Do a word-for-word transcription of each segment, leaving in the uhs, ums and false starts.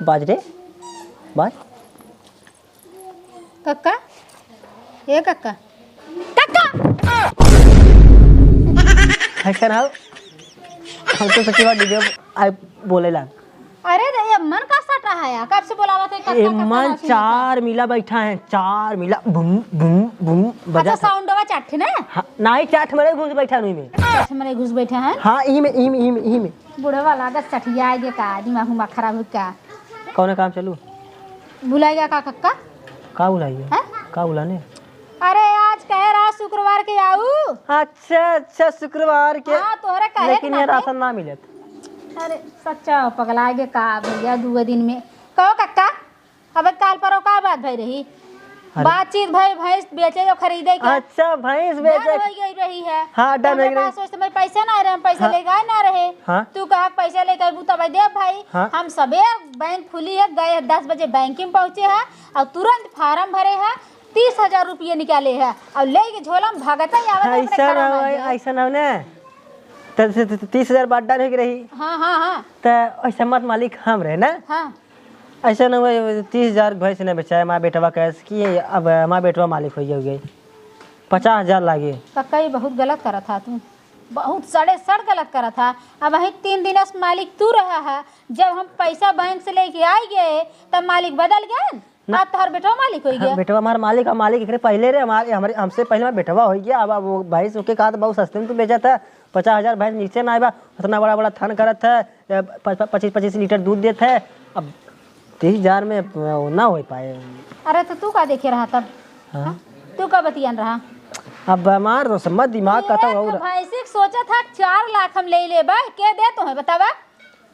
बाज रे, बाज। कक्का, ए कक्का, कक्का। कैसन हो? हम तो सच्ची बात डीजे आए बोले ला। अरे रे, ये मन का सटा है यार? कब से बोलावत है, कक्का, कक्का एमन ना सुनता। चार मिला बैठा है, चार मिला, बूम, बूम, बूम बजा अच्छा, था। साउंडवा चार ठे ना? हाँ, नाही, चार ठे मरे घुस बैठा नहीं में। चार ठे मरे घुस बैठा है? हाँ, इही में, इही में, इही में, इही में। बुढ़वा लागत सठिया गे का, दिमाग उमाग खराब हो का? कौन काम चालू? भुलाइगा का कक्का? का भुलाइगा? हैं? का भुलाने? अरे आज कहे रहा शुक्रवार के आऊ। अच्छा, अच्छा, शुक्रवार के। हाँ, तोहरे कहे के लेकिन ये नाते। राशन ना मिलत। अरे सच्चा पगला गे का भैया, दुए दिन में। कहो कक्का, अब काल परो का बात भई रही? अरे। बातचीत भई, भैंस बेचे या खरीदे के। अच्छा, भैंस बेचे। डन होई गई रही है। हाँ, डन होई गई। पास उस समय पैसे ना रहे, हम पैसे हाँ। लेके आए ना रहे। हाँ। तू कहा पैसे लेके आबू तब देब भाई। हाँ। हम सबे बैंक खुली है, गए दस बजे बैंक में पहुँचे है और तुरंत फार्म भरे है, तीस हजार रुपये निकाले है और ले के झोला में भागत ही आवत है अपने ऐसा घर ना में होए, जाए। ऐसा ना होने। त, त, त, तीस हजार बात डन होई गई रही। हाँ, हाँ, हाँ। त ऐसा मत मालिक हम रहे ना। हाँ। ऐसे न हुए, तीस हजार भैंस न बेचाए, हमार बेटवा कहे कि अब हमार बेटवा मालिक हो गई, पचास हजार लागे। कक्का, ये बहुत गलत करत हा तू, बहुत सड़े सड़ गलत करत हा। अब वही तीन दिन से मालिक तू रहा है, जब हम पैसा बैंक से लेके आई गए, तब मालिक बदल गए, ना। अब तोहर बेटवा मालिक हो हाँ, गया। बेटवा हमार मालिक, हम मालिक एकरे पहले रहे, हमारे, हमारे, हमसे पहले हमार बेटवा हो गया। अब, अब वो भैंस ओके कहा तो बहुत सस्ते में तू बेचा था, पचास हजार भैंस नीचे ना आए बा, उतना बड़ा बड़ा थन करत है, ए, प-, प-, पच्चीस पच्चीस लीटर दूध देत है, अब तीस हजार में, अ, ना हो पाए। अरे तो तू का देखे रहा तब? हाँ। हाँ? तू का बतियान रहा? अब हमार तो समझ दिमाग का तो एक और भैंसी के सोचा था चार लाख हम ले लेबा, के दे तो है बतावा?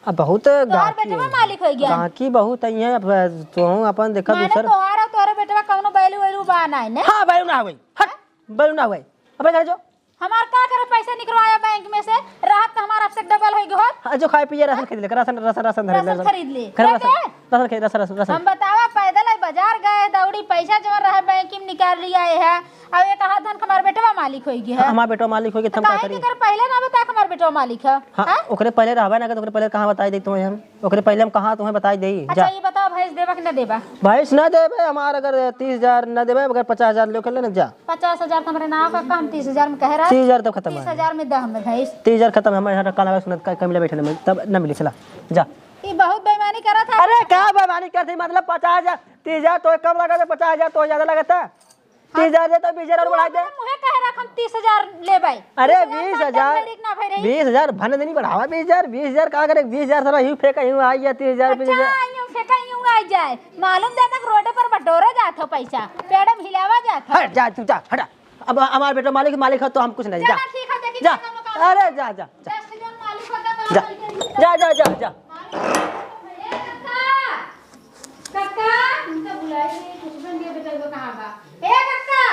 अब बहुत तोहार गाहकी बेटवा है। मालिक हो गया। गाहकी बहुत आई है, अब तोहू अपन देखा माने दूसर। तोहार और तोहरे बेटवा कौनो बैलू वैलू बा ना है ने? हाँ, बैलू ना हुई। हट, हाँ? बैलू ना हुई। अबे घर जो। हमार का करे, पैसा निकलवाया बैंक में से, रहत तो हमार अब से डबल होई गयो होत। हाँ, जो खाए पिए राशन खरीद ले, राशन, राशन, राशन धरे, राशन राशन। खरीद ले। खरीद क्या राशन, दे? राशन खरीद, राशन, राशन, राशन। हम बतावा, पैदल आई बाजार गए, दौड़ी पैसा जमा रहे बैंक में निकाल लिया है। अब ये कहा धन हमार बेटवा मालिक होई गया है। हाँ, हमार बेटवा मालिक होई गया, तो हम का काहे करी? के कर पहले ना बता हमार बेटवा मालिक है? हाँ, हाँ? ओकरे पहले रहबे ना करे, तो ओकरे पहले कहाँ बताई दे तुम्हें हम? ओकरे पहले हम कहाँ तुम्हें बताई देई? अच्छा, जा। ये बताओ, भैंस देबा कि ना देबा? भैंस ना देबे, हमार अगर तीस हजार ना देबे, अगर पचास हजार लेके ले ना जा। पचास हजार तो हमरे नाव का कम, तीस हजार में कहे रहा। तीस हजार तो खत्म है। तीस हजार में दह में भैंस। तीस हजार खत्म है, हमारे यहाँ काला सुनत का, कम ले बैठे ना, तब ना मिले, चला, जा। ये बहुत बेईमानी करत है। अरे, का बेईमानी करत है? मतलब, पचास हजार, तीस हजार तो कम लगा था, पचास हजार तो ज्यादा लगा था। तीस हजार दे तो बीस हजार और बढ़ा दे। मुहे कहे रख हम तीस हजार लेबै। अरे, बीस हजार बीस हजार, भर एक ना भर रही। बीस हजार भन देनी बढ़ावा, बीस हजार, बीस हजार का करे, बीस हजार सारा यूं फेंका, यूं आ गया, तीस हजार, बीस हजार। अच्छा, यूं फेंका, यूं आ जाए। मालूम जाता कि रोड पर बटोरा जात हो पैसा, पेड़ में हिलावा जात हो। हट जा, तू जा, हटा। अब हमार बेटा मालिक, मालिक हो तो हम कुछ नहीं, जा। चला, ठीक है, देखी जा। जाएगा मकान। अरे, जा, जा, जा। दस हजार मालिक होता तो जा। हम ऐसे नहीं जा, जा, जा, जा। मालिक होता तो भैया करता। कक्का, तुमसे बुलाए नहीं, कुछ बन गया, बेटा, वो कहाँ बा? ए, कक्का!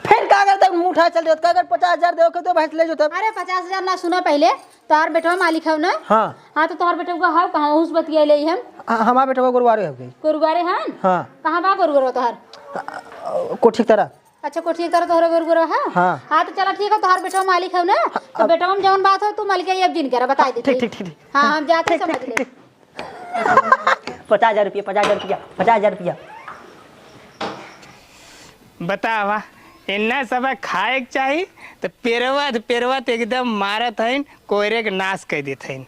फिर का करता, मुंह उठा चल जात, का कर, पचास हजार देवे के तो भैंस ले जाता। अरे, पचास हजार ना, सुना पहले, तोहार बेटवा मालिक हव ना? हाँ। हाँ, तो तोहार बेटवा हव कहाँ? उस बतिया ले हम। हाँ, हमार बेटवा गुरुवारे हव गई। गुरुवारे हन? हाँ। कहाँ बा गुरुवारे तोहार? आ, आ, कोठी की तरह। अच्छा, कोठी की तरह तोहरे गुरुवारे है? हाँ। हाँ, तो चला ठीक है, तोहार बेटवा मालिक हव ना? तो अब बेटवा में जौन बात हो, तू मालिक के अब जिन करा, बताई देती। ठीक, ठीक, ठीक, ठीक। हाँ, हम जाते ठीक, समझ ठीक, ले। ठीक। पचास हजार रुपया, पचास हजार रुपया, पचास हजार रुपया। बतावा, इन्ना सब खाए के चाही, तो पेरवा, पेरवा तो एकदम मारत हइन, कोयरे के नाश कर देत हइन।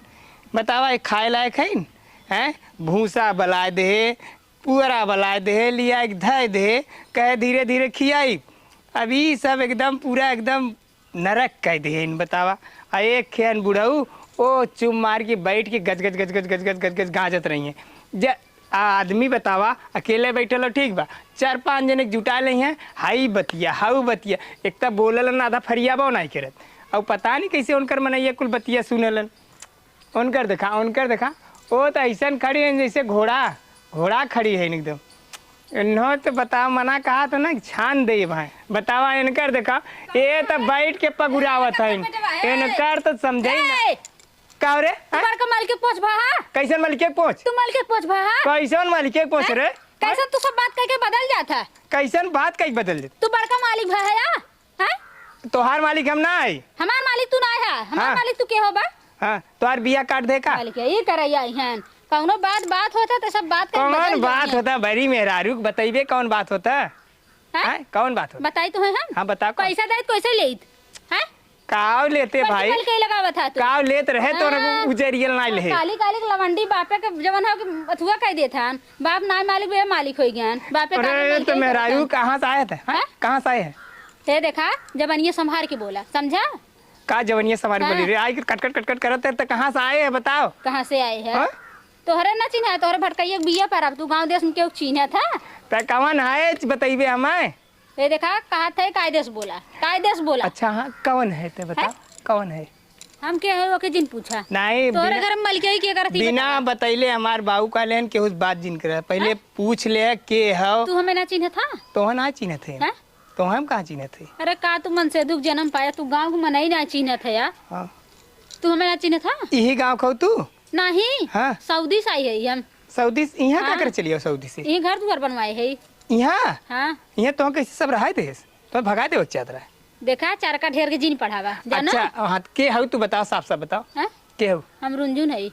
बतावा, ये खाए लायक हइन? हैं? भूसा बलाए दे, पुअरा बलाए दे, लिया के धए दे, कहे, "धीरे धीरे खियाई।" अब ई सब एकदम पूरा एकदम नरक कह दिए इन, बतावा। आ एक खेन बुढ़ऊ ओ चुप मार के बैठ के गज गज गज गज गज गज गज गज गाजत रही हैं। ज-, आ आदमी बतावा, अकेले बैठल हो, ठीक बा, चार पांच जने के जुटा ले हैं, हाई बतिया, हाउ बतिया, एक त बोललन आधा फरियाबो नहीं करत, और पता नहीं कैसे उनकर मनैया कुल बतिया सुनलन। उनकर देखा, उनकर देखा, वो तो ऐसन खड़ी हैं जैसे घोड़ा, घोड़ा खड़ी है एकदम। इन्हों तो बताओ, मना कहा तो ना, छान दे भाई। बतावा, इनकर देखा, ये तो बैठ के पगुरावत है। इनकर तो समझे ही ना। ए! का रे? तू बड़का मालिक के पोछ भा, हाँ? कैसन मालिक के पोछ? तू मालिक के पोछ भा, हाँ? कैसन मालिक के पोछ रे? कैसन तू सब बात कह के बदल जात है? कैसन बात कह के बदल जात? तू बड़का मालिक भा है या? हैं? तोहार मालिक हम ना आई। हमार मालिक तू ना है। हमार हाँ। मालिक तू के हो बा? हाँ, तोहार बिया काट दे का? मालिक ये करे आई हैं। कौनो बात, बात होता तो सब बात करके कौन बदल बात जाइए। होता? बड़ी मेहरारू के बतइबे कौन बात होता? हैं? हैं? कौन बात होता? बताई तो है हम। हाँ, बताओ कौन। पैसा देत कैसे लेत? हैं? काव लेते भाई? कल के लगावत हा तू। काव लेत रहे तो हाँ। उजरियल ना ले। काली काली के लवंडी बापे के जवन हो के अथुआ कह देत हन। बाप नाय मालिक बे मालिक होई गयन। बापे अरे काली तो मालिक मेहरारू होई गयन। कहाँ से आए थे? हैं? हैं? कहाँ से आए हैं? हे देखा, जबनिया संभार के बोला, समझा? का जवनिया सवारी हाँ। बोली रे? आई कटकट कटकट करत है, तो कहाँ से आए हैं बताओ? कहाँ से आए हैं? हाँ? तोहरे ना चिन्हा, तोहरे भटकैया के बिया पर अब तू गाँव देश में केहू चिन्हा था? त कवन है, बतइबे हमें? ये देखा, कहा थे कायदे से बोला, कायदे से बोला। अच्छा, हाँ, कवन है ते बताओ, हैं? कवन है? हम के है, ओके जिन पूछा। नहीं, तोहरे बिना, घर में मलकिया के करत ही बिना बतावा। बतैले हमार बाऊ कहले हन, केहू से बात जिन करे। पहिले हैं? पूछ ले, के हौ? तू हमें ना चिन्हा था? तोहन ना चिन्हत है। हैं? तो हम कहाँ चिन्हत है? अरे का तू मन से दुख जन्म पाया, तू गाँव के मनई ना चिन्हत है यार। हाँ। तू हमें ना चिन्हत हा? यही गाँव खाऊ तू? नहीं। हाँ। सऊदी से आई है हम। सऊदी से? यहाँ का हाँ। करे चलियो सऊदी से? यही घर दुआर बनवाए है। यहाँ? हाँ। यहाँ तो कैसे सब रहाए थे? तो भगा दे बच्चा तेरा। देखा, चार का ढेर के जिन पढ़ावा, जाना? अच्छा, हाँ, के हऊ तू बताओ, साफ साफ बताओ। हाँ? के हऊ? हम रुंझुन है।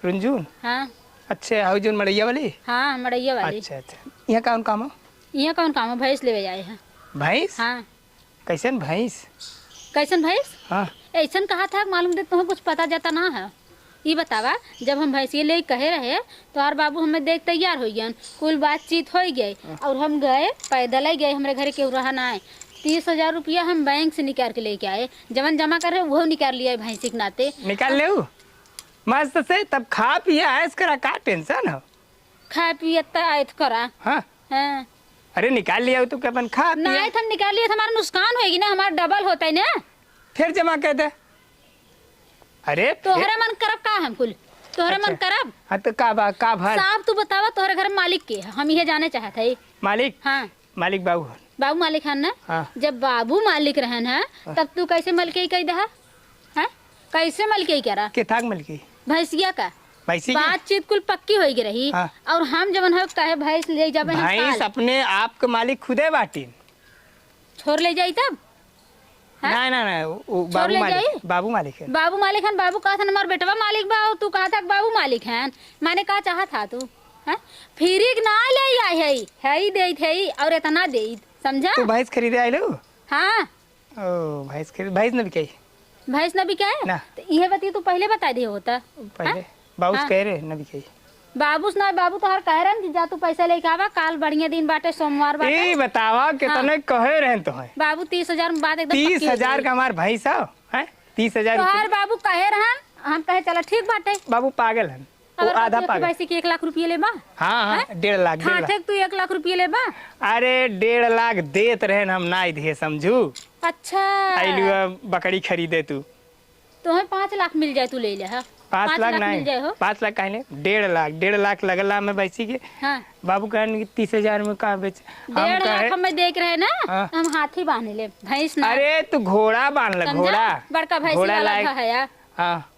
रुंझुन? हाँ। अच्छे, हऊ जोन मड़ैया वाली? हाँ, मड़ैया वाली। अच्छा, अच्छा। यहाँ कौन काम हो? यहाँ कौन काम हो? भैंस लेवे आए हैं। भैंस? हाँ। कैसन भैंस? कैसन भैंस? हाँ। ऐसन कहा था, मालूम दे, तुम्हें कुछ पता जाता ना है। ई बतावा, जब हम भैंसिया ले कहे रहे, तोहार बाबू हमें देख तैयार हो गयन, कुल बातचीत हो गए, और हम गए, पैदल ही गए, हमरे घरे केहू रहा ना है। तीस हजार रुपया हम बैंक से निकाल के लेके आए, जवन जमा करे, वो निकाल लिया भैंसी के नाते। निकाल लेऊ? मस्त से तब खा पिया ऐश करा, का टेंशन हो? खा पिया त ऐश करा। हाँ। हाँ। अरे निकाल लिया तो क्या अपन खा पिया? नहीं, हम निकाल लिए, हमारा नुकसान होएगी ना, हमारा डबल होता है ना। फिर जमा कर दे। अरे फिर तोहरे मन करब का हम कुल? तोहरे मन अच्छा। करब? हाँ तो का बा, का भर? साहब तू बतावा, तोहरे घर मालिक के है? हम ये जाने चाहत है। मालिक? हाँ। मालिक बाबू हन। बाबू मालिक हन ना? हाँ। जब बाबू मालिक रहन है, हाँ। तब तू कैसे मलकई कई दहा? हैं? कैसे मलकई करा? के थाक मलकी? भैंसिया का। भैंसी के? बातचीत कुल पक्की होई गई रही। हाँ। और हम जवन है कहे भैंस ले जाबे हम भैंस काल। अपने आप के मालिक खुदे बाटिन। छोड़ ले जाई तब? हाँ? ना, ना, ना, उ, उ छोड़ बाबू ले मालिक, जाई? बाबू मालिक है। बाबू मालिक हन, बाबू कहत हन, "हमार बेटवा मालिक बा," और तू कहत हक, "बाबू मालिक हन।" माने का चाहत हा तू? हैं? फ्री के ना ले आई है, है ही देत है ही, और इतना देत, समझा? तू भैंस खरीदे आइल हो? हाँ। ओ, भैंस खरीद, भैंस न बिकाई? भैंस न बिकाई? ना। तो इहे बतिया तू पहले बता दिए होता। पहले? हाँ? बाबूस हाँ। कहे रहे, न बिकाई। बाबूस ना, बाबू तोहार कहे रहन कि जा तू पैसा लेके आवा, काल बढ़िया दिन बाटे, सोमवार बाटे। ई बतावा, हाँ। कितने कहे रहन तोहे? बाबू तीस हजार में बात एकदम पक्की हो तीस हजार गई। का हमार भैंस हो, हैं? तीस हजार तोहार रुपये। बाबू कहे रहन, हम कहे, "चला ठीक बाटे।" बाबू पागल हन। वो अगर आधा बाबू पागल। भैंसी के एक लाख रुपये लेबा? हाँ, हाँ, हैं? डेढ़ लाख, डेढ़ लाख। ठाठे के तू एक लाख रुपये लेबा? अरे, डेढ़ लाख देत रहन, हम नाई दिए, समझू। अच्छा। आइलू अब बकरी खरीदे तू। तोहे पाँच लाख मिल जाए, तू ले ले, हाँ? पाँच पाँच लाख लाख नहीं, मिल जाए हो। पाँच लाख काहे ले? डेढ़ लाख, डेढ़ लाख लगला में भैंसी के। हाँ। बाबू कहन कि तीस हजार में का बेच? हम डेढ़ लाख कहे हमें देख रहे ना, हाँ। हम हाथी बांध ले, भैंस ना। अरे, तू घोड़ा बांध ले, समझा? घोड़ा। बड़का भैंसी घोड़ा वाला लायक। है यार। हाँ।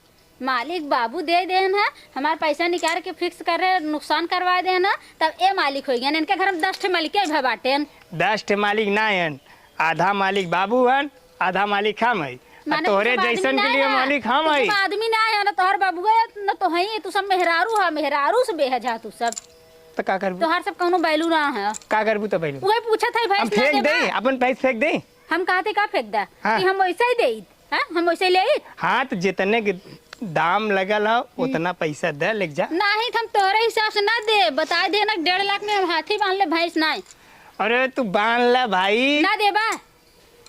मालिक बाबू दे देन है, हमार पैसा निकाल के फिक्स कर रहे, नुकसान करवा देन है, तब ए मालिक होई गयन। इनके घर में दस ठे मालिक है भा बाटेन। दस ठे मालिक ना हन, आधा मालिक बाबू हन, आधा मालिक हम है। आ माने तू तोहरे सब आदमी जैसन ना के लिए है। मालिक हम तू है। सब आदमी ना है, ना तोहर बाबू है, ना तो है, तू सब मेहरारू है, मेहरारू से बेहजा तू सब। तो का करबू? तोहर सब कौनो बैलू ना है। का करबू तो बैलू? वही पूछत है, भैंस हम ना फेंक देबा? दे, अपन भैंस फेंक दे। हम कहते का फेंक दा हाँ। कि हम वैसे ही देई, हाँ? हम वैसे ही लेई। हाँ, तो जितने के दाम लगल हो, हम्म। उतना पैसा दे, लेके जा। नहीं, तो हम तोहरे हिसाब से ना दे, बता दे ना, डेढ़ लाख में हम हाथी बांध ले, भैंस नहीं। अरे, तू बांध ले भाई। ना देबा,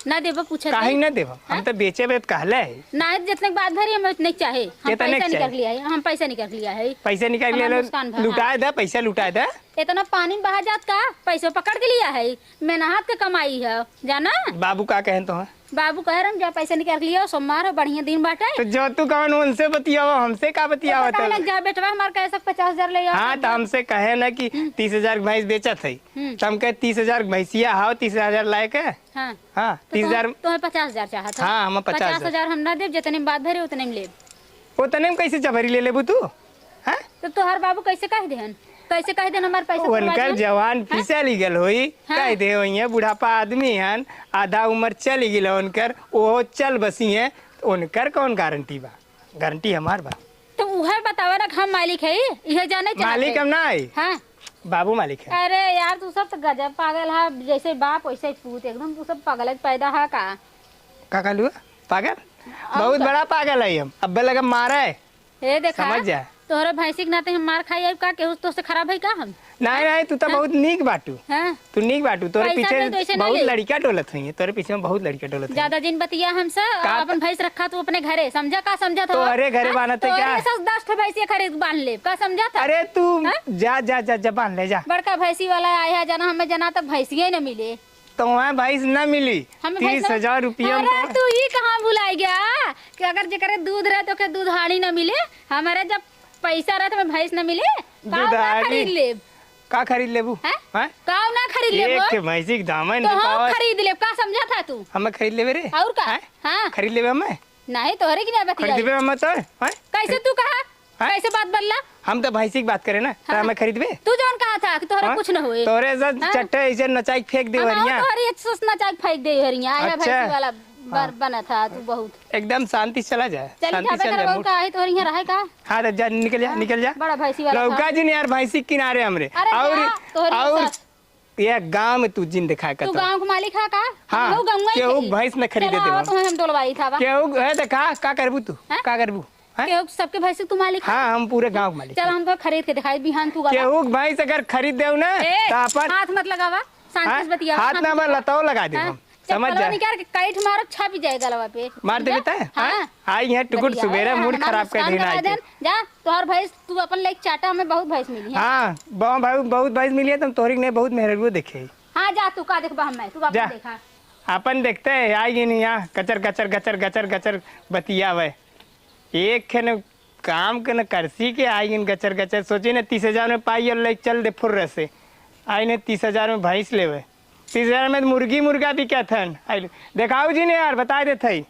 ना देबा, पूछत काहे नहीं। ना देबा? हम हाँ? तो बेचे बे कहले है। ना, जितने के बाद भरी हम उतने के चाहे। हम कितने पैसा के निकाल चाहे? लिया है, हम पैसा निकाल लिया है। पैसा निकाल हमार लिया, नुकसान भा, लुटाए हाँ। दे, पैसा लुटाए दे। इतना पानी में बहा जात का, पैसा पकड़ के लिया है। मेहनत के कमाई है, जाना? बाबू का कहन तो है? बाबू कह रहे हैं, "जा पैसा निकाल के लिया, सोमवार हो, बढ़िया दिन बाटे।" तो जो तू कौन उनसे बतियावा, हमसे का बतियावा तो तो? कहने, "जा बेटवा, हमार कैसे पचास हजार ले आओ।" हाँ, तो हमसे कहे ना कि हम्म। तीस हजार के भैंस बेचत है। हम्म। तो हम कहे, "तीस हजार के भैंसिया हाव, तीस हजार लाए के?" हाँ। हाँ, तो तीस हजार। तोहे पचास हजार चाहत है? हाँ, हम पचास हजार। पचास हजार हम ना देब, जितने में बात भरे उतने में लेब। उतने में कैसे जबरी ले लेबू तू? हैं? तो तोहार बाबू कैसे कह देहन? कैसे कह देहन हमार पैसा तुड़वा उनकर देहन? जवान हैं? फिसल ही गल होई, हाँ। कह दे होई है, बुढ़ापा आदमी हन, आधा उम्र चल ही गल उनकर, ओहो चल बसी हैं, तो उनकर कौन गारंटी बा? गारंटी हमार बा। तो उहे बतावा ना कि हम मालिक है, इहे जाने चाहत मालिक है। हम ना है। हाँ। बाबू मालिक है। अरे यार, तू सब तो गजब पागल है, जैसे बाप वैसे पूत, एकदम तू सब पागल है पैदा है का? का कहलू? पागल? और बहुत का? बड़ा पागल है हम, अब्बे लगे मारे। ए देखा, समझ जा। तोहरे भैंसी के नाते हम मार खाई, अब का केहू तोसे खराब है का हम? नहीं, नहीं, तू तो हाँ? बहुत नीक बाटू। हाँ। तू नीक बाटू, तोरे पैसा पीछे दे तो ऐसे ना बहुत ले। लड़कियां डोलत हुई हैं, तोरे पीछे में बहुत लड़कियां डोलत हुई हैं। ज्यादा जिन बतिया हमसे, का अपन भैंस रखा तू अपने घरे, समझा का समझा था? तोहरे घरे हाँ? बानत है तोहरे क्या? ऐसा दस ठो भैंसिया खरीद बांध ले, का समझा था? अरे तू हाँ? जा, जा, जा, जा, बांध ले, जा। बड़का भैंसी वाला आया है, जाना हमें जाना तक भैंसिया ही न मिले। तो वहाँ भैंस न मिली, हमें भैंस न तीस हजार रुपया में अरे तो तू ई कहाँ भुलाई गया कि अगर जेकरे दूध रहे तो के दूध हाड़ी न मिले, हमारे जब पैसा रहे तो हमें भैंस न मिले, का दूध ना हाड़ी? खरीद लेब? का खरीद लेबू? हैं? हैं? का ना खरीद लेबो? एक ठे भैंसी के दामन तो हम बताओ। खरीद लेब, का समझा था तू? हमें खरीद लेबे रे? और का? हैं? हाँ। खरीद लेबे हमें? नहीं, तोहरे की नहीं बतिया। खरीद लेबे हमें तो? हैं? कैसे तू कहा? हैं? कैसे बात बदला? हम तो भैंसी की बात करे ना, तो हाँ। हमें खरीदबे? तू जौन कहा था कि तोहरे हाँ? कुछ न होए। तोहरे ऐसा हाँ? चट्टे ऐसे नचाई के फेंक दे हम हरिया। तोहरे एक सोच नचाई के फेंक दे हरिया, आया अच्छा। भैंसी वाला बर-, हाँ। बना था तू बहुत। एकदम शांति से चला जाए, चल शांति जाबे से चला करबो जाए। का है तोहरे यहाँ रहे का? हाँ, तो जा, निकल जा, हाँ, निकल जा। बड़ा भैंसी वाला लौका था। जिन यार, भैंसी के किनारे हमरे। अरे और, जा, तोहरे और साथ। ये गांव में तू जिन दिखाए तू करता। गांव के मालिक है का? हाँ, हमहू गंगवा ही केहू के। भैंस न खरीदे चला, देबो। आवत हूँ हम डोलवाई था बा। केहू, ए, देखा, का करबू तू? हैं? का करबू? हैं? केहू सबके भैंस के तू मालिक है? हाँ, हम पूरे गांव के मालिक चल, हैं। हम तो खरीद के दिखाई बिहान तू गवा। केहू के भैंस अगर खरीद देव ना, ए, तो अपन हाथ मत लगावा, शांति हाँ? से बतिया, हाथ हाथ ना मत बा, लगावा। लताओ लगा देब हाँ? हम। समझ चप्पलवा जा। निकाल के काइट मारो, छापी जाए गलवा पे। मार देबे जा। तय? हाँ। हाँ? आई यहाँ टुकुर बतिया, सुबेरे हाँ, मूड हमार खराब कर नुकसान देना करा आई देन। के। जा, तोहर भैंस तू अपन लेके चाटा, हमें बहुत भैंस मिली है। हाँ, बहुत, बहुत, बहुत भैंस मिली है, तुम तोहरी के नहीं बहुत मेहररुओ देखे। हाँ, जा, तू का देखबा हमें, तू अपन जा। देखा। अपन देखते हैं, आई गई नहीं यहाँ, कचर, कचर, कचर, कचर, कचर बतियावे। एक खेन काम के न करसी के आई गई गचर, गचर, सोची न तीस हजार में पाई और लेके चल दे फुर्र से। आई ने तीस हजार में भैंस लेवे, तीस हजार में मुर्गी मुर्गा बिकत हन। आई देखाऊ जी ने यार, बता देत हई।